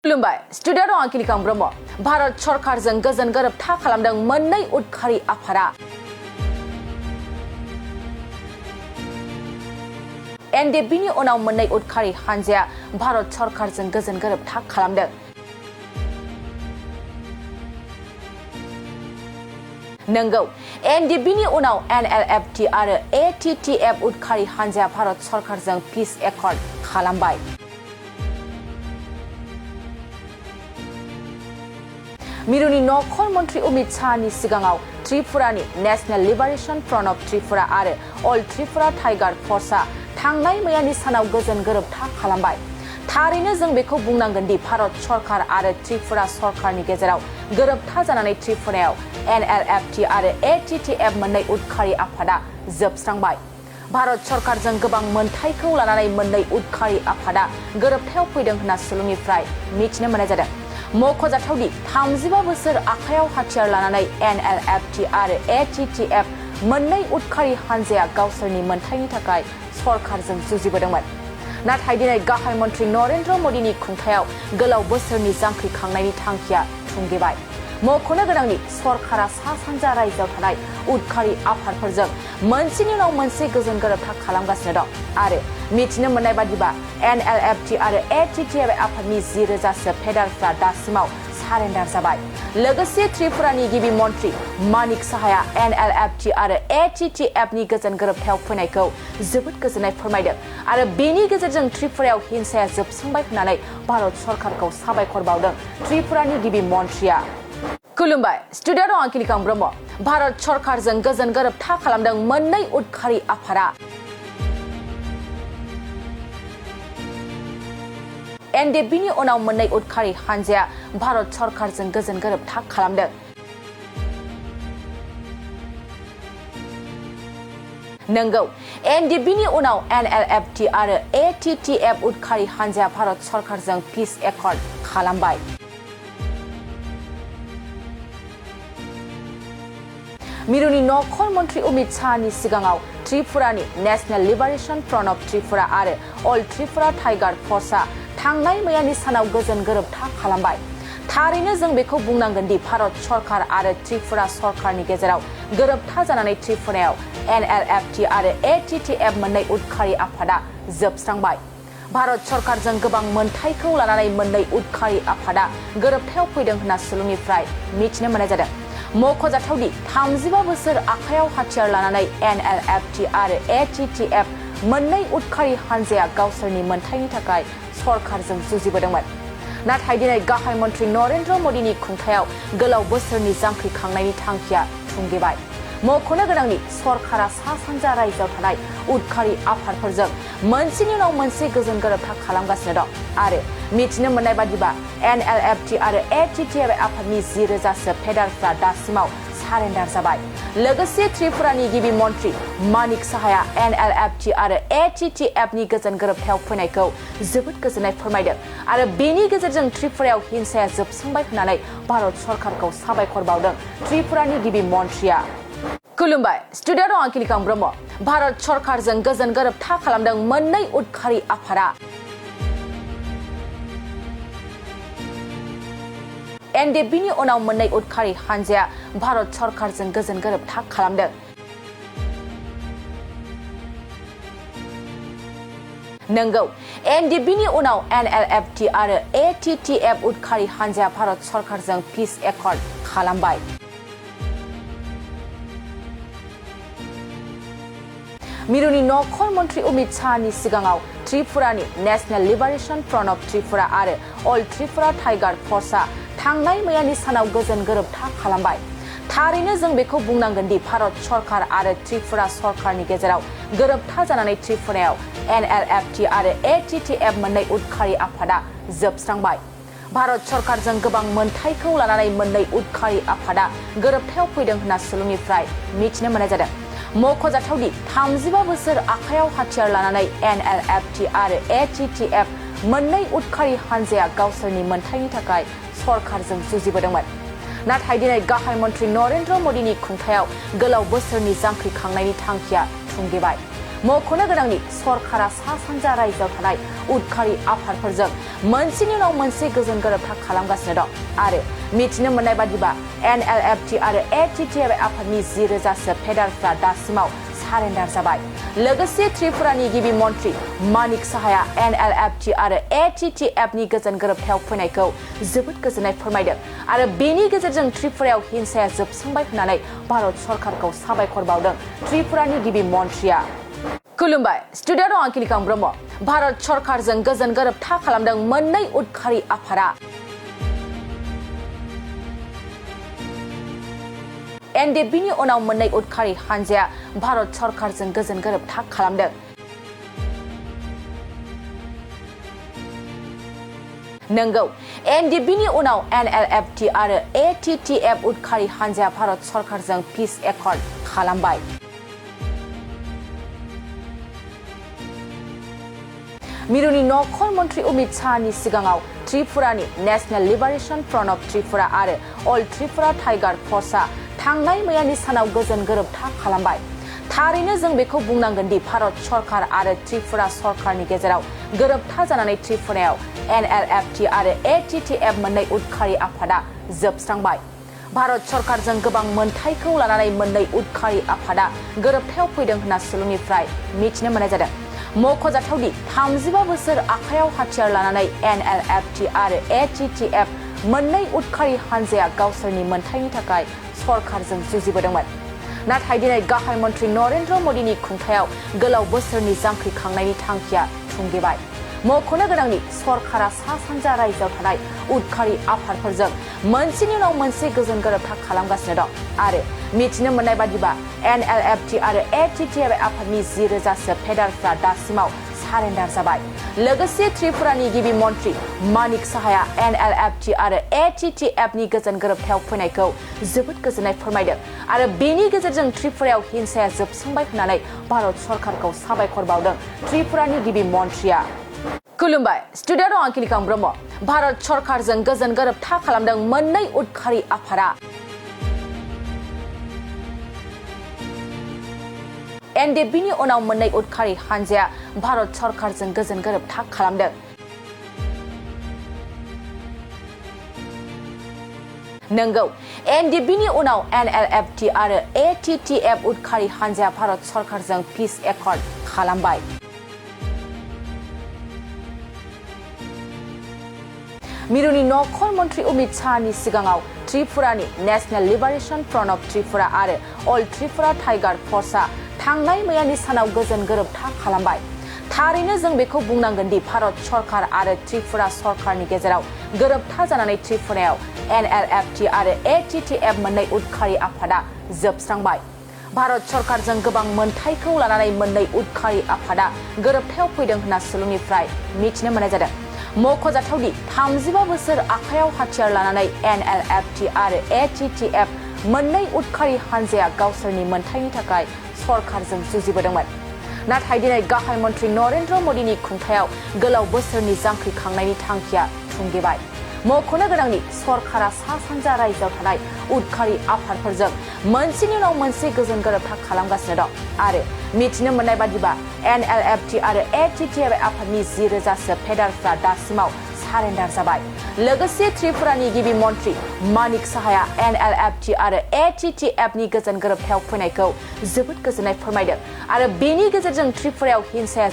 खुलुमबाय स्टुडिअ दं आं किलिकां ब्रह्म भारत सरकारजों गोजोन गोरोबथा खालामदों मोननै उदखारि आफादा NDFB नि उनाव मोननै उदखारि हानजाया भारत सरकारजों गोजोन गोरोबथा खालामदों नंगौ NDFB नि उनाव NLFT आरो ATTF उदखारि हानजाया भारत सरकारजों पीस एकर्ड खालामबाय मिरुनि नखर मन्त्रि अमित शाहनि सिगाङाव त्रिपुरानि national liberation front of Tripura आरो अल त्रिपुरा टाइगार फोर्सआ थांनाय मैयानि सानाव गोजोन गोरोबथा खालामबाय थारैनो जों बेखौ बुंनांगोन दि भारत सरकार आरो त्रिपुरा सरकारनि गेजेराव गोरोबथा जानानै त्रिपुरायाव NLFT आरो ATTF मोननै उदखारि आफादा जोबस्रांबाय भारत सरकारजों गोबां मोनथायखौ लानानै मोननै उदखारि आफादा गोरोबथायाव फैदों होनना सुलुंनिफ्राय मिथिनो मोननाय जादों मख'जाथावदि 35 बोसोर आखायाव हाथियार लानानै NLFT आरो ATTF मोननै उदखारि हानजाया गावसोरनि मोनथायनि थाखाय सरकारजों जुजिबोदोंमोन नाथाय दिनै गाहाय मन्त्रि नरेन्द्र मदिनि खुंथायाव गोलाव बोसोरनि जांख्रिखांनायनि थांखिया थुंगेबाय मख'नो गोनांदि सरकारा सा सानजा रायजोआव थानाय उदखारि आफादफोरजों मोनसेनि उनाव मोनसे गोजोन गोरोबथा खालामगासिनो दं आरो मिथिनो मोननाय बादिबा NLFT आरो ATTF आफादनि 10,000सो फेडारफ्रा दासिमाव सारेन्डार जाबाय लोगोसे त्रिपुरानि गिबि मन्त्रि मानिक साहाया NLFT आरो ATTF नि गोजोन गोरोबथायाव फैनायखौ जोबोद गोजोननाय फोरमायदों आरो बेनि गेजेरजों त्रिपुरायाव हिंसाया जोबस्रांबाय होननानै भारत सरकारखौ साबायखर बावदों त्रिपुरानि गिबि मन्त्रिया खुलुमबाय स्टुडिअ दं आं किलिकां ब्रह्म भारत सरकारजों गोजोन गोरोबथा खालामदों मोननै उदखारि आफादा NDFB नि उनाव मोननै उदखारि हानजाया भारत सरकारजों गोजोन गोरोबथा खालामदों नंगौ NDFB नि उनाव NLFT आरो ATTF उदखारि हानजाया भारत सरकारजों पीस एकर्ड खालामबाय मिरुनि नखर मन्त्रि अमित शाहनि सिगाङाव त्रिपुरानि national liberation front of Tripura आरो अल त्रिपुरा टाइगार फोर्सआ थांनाय मैयानि सानाव गोजोन गोरोबथा खालामबाय थारैनो जों बेखौ बुंनांगोन दि भारत सरकार आरो त्रिपुरा सरकारनि गेजेराव गोरोबथा जानानै त्रिपुरायाव NLFT आरो ATTF मोननै उदखारि आफादा जोबस्रांबाय भारत सरकारजों गोबां मोनथायखौ लानानै मोननै उदखारि आफादा गोरोबथायाव फैदों होनना सुलुंनिफ्राय मिथिनो मोननाय जादों मख'जाथावदि 35 बोसोर आखायाव हाथियार लानानै NLFT आरो ATTF मोननै उदखारि हानजाया गावसोरनि मोनथायनि थाखाय सरकारजों जुजिबोदोंमोन नाथाय दिनै गाहाय मन्त्रि नरेन्द्र मदिनि खुंथायाव गोलाव बोसोरनि जांख्रिखांनायनि थांखिया थुंगेबाय मख'नो गोनांदि सरकारा सा सानजा रायजोआव थानाय उदखारि आफादफोरजों मोनसेनि उनाव मोनसे गोजोन गोरोबथा खालामगासिनो दं आरो मिथिनो मोननाय बादिबा NLFT आरो ATTF आफादनि 10,000सो फेडारफ्रा दासिमाव सारेन्डार जाबाय लोगोसे त्रिपुरानि गिबि मन्त्रि मानिक साहाया NLFT आरो ATTF नि गोजोन गोरोबथायाव फैनायखौ जोबोद गोजोननाय फोरमायदों आरो बेनि गेजेरजों त्रिपुरायाव हिंसाया जोबस्रांबाय होननानै भारत सरकारखौ साबायखर बावदों त्रिपुरानि गिबि मन्त्रिया खुलुमबाय स्टुडिअ दं आं किलिकां ब्रह्म भारत सरकारजों गोजोन गोरोबथा खालामदों मोननै उदखारि आफादा NDFB नि उनाव मोननै उदखारि हानजाया भारत सरकारजों गोजोन गोरोबथा खालामदों नंगौ NDFB नि उनाव NLFT आरो ATTF उदखारि हानजाया भारत सरकारजों पीस एकर्ड खालामबाय मिरुनि नखर मन्त्रि अमित शाहनि सिगाङाव त्रिपुरानि national liberation front of Tripura आरो अल त्रिपुरा टाइगार फोर्सआ थांनाय मैयानि सानाव गोजोन गोरोबथा खालामबाय थारैनो जों बेखौ बुंनांगोन दि भारत सरकार आरो त्रिपुरा सरकारनि गेजेराव गोरोबथा जानानै त्रिपुरायाव NLFT आरो ATTF मोननै उदखारि आफादा जोबस्रांबाय भारत सरकारजों गोबां मोनथायखौ लानानै मोननै उदखारि आफादा गोरोबथायाव फैदों होनना सुलुंनिफ्राय मिथिनो मोननाय जादों मख'जाथावदि 35 बोसोर आखायाव हाथियार लानानै NLFT आरो ATTF मोननै उदखारि हानजाया गावसोरनि मोनथायनि थाखाय सरकारजों जुजिबोदोंमोन नाथाय दिनै गाहाय मन्त्रि नरेन्द्र मदिनि खुंथायाव गोलाव बोसोरनि जांख्रिखांनायनि थांखिया थुंगेबाय मख'नो गोनांनि सरकारा सा सानजा रायजोआव थानाय उदखारि आफादफोरजों मोनसेनि उनाव मोनसे गोजोन गोरोबथा खालामगासिनो दं आरो मिथिनो मोननाय बादिबा NLFT आरो ATTF आफादनि 10,000सो फेडारफ्रा दासिमाव सारेन्डार जाबाय। लोगोसे त्रिपुरानि गिबि मन्त्रि मानिक साहाया NLFT आरो ATTFनि गोजोन गोरोबथायाव फैनायखौ जोबोद गोजोननाय फोरमायदों आरो बेनि गेजेरजों त्रिपुरायाव हिंसाया जोबस्रांबाय होननानै भारत सरकारखौ साबायखर बावदों त्रिपुरानि गिबि मन्त्रिया। खुलुमबाय, स्टुडिअ'आव आं किलिकां ब्रह्म। भारत सरकारजों गोजोन गोरोबथा खालामदों मोननै उदखारि आफादा। NDFBनि उनाव मोननै उदखारि हानजाया भारत सरकारजों गोजोन गोरोबथा खालामदों। नंगौ, NDFBनि उनाव NLFT आरो ATTF उदखारि हानजाया भारत सरकारजों पिस एकर्ड खालामबाय। मिरुनि नखर मन्त्रि अमित शाहनि सिगाङाव त्रिपुरानि national liberation front of Tripura आरो अल त्रिपुरा टाइगार फर्सआ थांनाय मैयानि सानाव गोजोन गोरोबथा खालामबाय। थारैनो जों बेखौ बुंनांगोन दि भारत सरकार आरो त्रिपुरा सरकारनि गेजेराव गोरोबथा जानानै त्रिपुरायाव NLFT आरो ATTF मोननै उदखारि आफादा जोबस्रांबाय। भारत सरकारजों गोबां मोनथायखौ लानानै मोननै उदखारि आफादा गोरोबथायाव फैदों होनना सुलुंनिफ्राय मिथिनो मोननाय जादों। मख'जाथावदि 35 बोसोर आखायाव हाथियार लानानै NLFT आरो ATTF मोननै उदखारि हानजाया गावसोरनि मोनथायनि थाखाय सरकारजों जुजिबोदोंमोन। नाथाय दिनै गाहाय मन्त्रि नरेन्द्र मदिनि खुंथायाव गोलाव बोसोरनि जांख्रिखांनायनि थांखिया थुंगेबाय। मख'नो गोनांनि सरकारा सा सानजा रायजोआव थानाय उदखारि आफादफोरजों मोनसेनि उनाव मोनसे गोजोन गोरोबथा खालामगासिनो दं आरो मिथिनो मोननाय बादिबा NLFT आरो ATTF आफादनि 10,000सो फेडारफ्रा दासिमाव सारेन्डार जाबाय। लोगोसे त्रिपुरानि गिबि मन्त्रि मानिक साहाया NLFT आरो ATTFनि गोजोन गोरोबथायाव फैनायखौ जोबोद गोजोननाय फोरमायदों आरो बेनि गेजेरजों त्रिपुरायाव हिंसाया जोबस्रांबाय होननानै भारत सरकारखौ साबायखर बावदों त्रिपुरानि गिबि मन्त्रिया। खुलुमबाय, स्टुडिअ'आव आं किलिकां ब्रह्म। भारत सरकारजों गोजोन गोरोबथा खालामदों मोननै उदखारि आफादा। NDFBनि उनाव मोननै उदखारि हानजाया भारत सरकारजों गोजोन गोरोबथा खालामदों। नंगौ, NDFBनि उनाव NLFT आरो ATTF उदखारि हानजाया भारत सरकारजों पिस एकर्ड खालामबाय। मिरुनि नखर मन्त्रि अमित शाहनि सिगाङाव त्रिपुरानि national liberation front of Tripura आरो अल त्रिपुरा टाइगार फर्सआ थांनाय मैयानि सानाव गोजोन गोरोबथा खालामबाय। थारैनो जों बेखौ बुंनांगोन दि भारत सरकार आरो त्रिपुरा सरकारनि गेजेराव गोरोबथा जानानै त्रिपुरायाव NLFT आरो ATTF मोननै उदखारि आफादा जोबस्रांबाय। भारत सरकारजों गोबां मोनथायखौ लानानै मोननै उदखारि आफादा गोरोबथायाव फैदों होनना सुलुंनिफ्राय मिथिनो मोननाय जादों। मख'जाथावदि 35 बोसोर आखायाव हाथियार लानानै NLFT आरो ATTF मोननै उदखारि हानजाया गावसोरनि मोनथायनि थाखाय सरकारजों जुजिबोदोंमोन। नाथाय दिनै गाहाय मन्त्रि नरेन्द्र मदिनि खुंथायाव गोलाव बोसोरनि जांख्रिखांनायनि थांखिया थुंगेबाय। मख'नो गोनांनि सरकारा सा सानजा रायजोआव थानाय उदखारि आफादफोरजों मोनसेनि उनाव मोनसे गोजोन गोरोबथा खालामगासिनो दं आरो मिथिनो मोननाय बादिबा NLFT आरो ATTF आफादनि 10,000सो फेडारफ्रा दासिमाव सारेन्डार जाबाय। लोगोसे त्रिपुरानि गिबि मन्त्रि मानिक साहाया NLFT आरो ATTFनि गोजोन गोरोबथायाव फैनायखौ जोबोद गोजोननाय फोरमायदों आरो बेनि गेजेरजों त्रिपुरायाव हिंसाया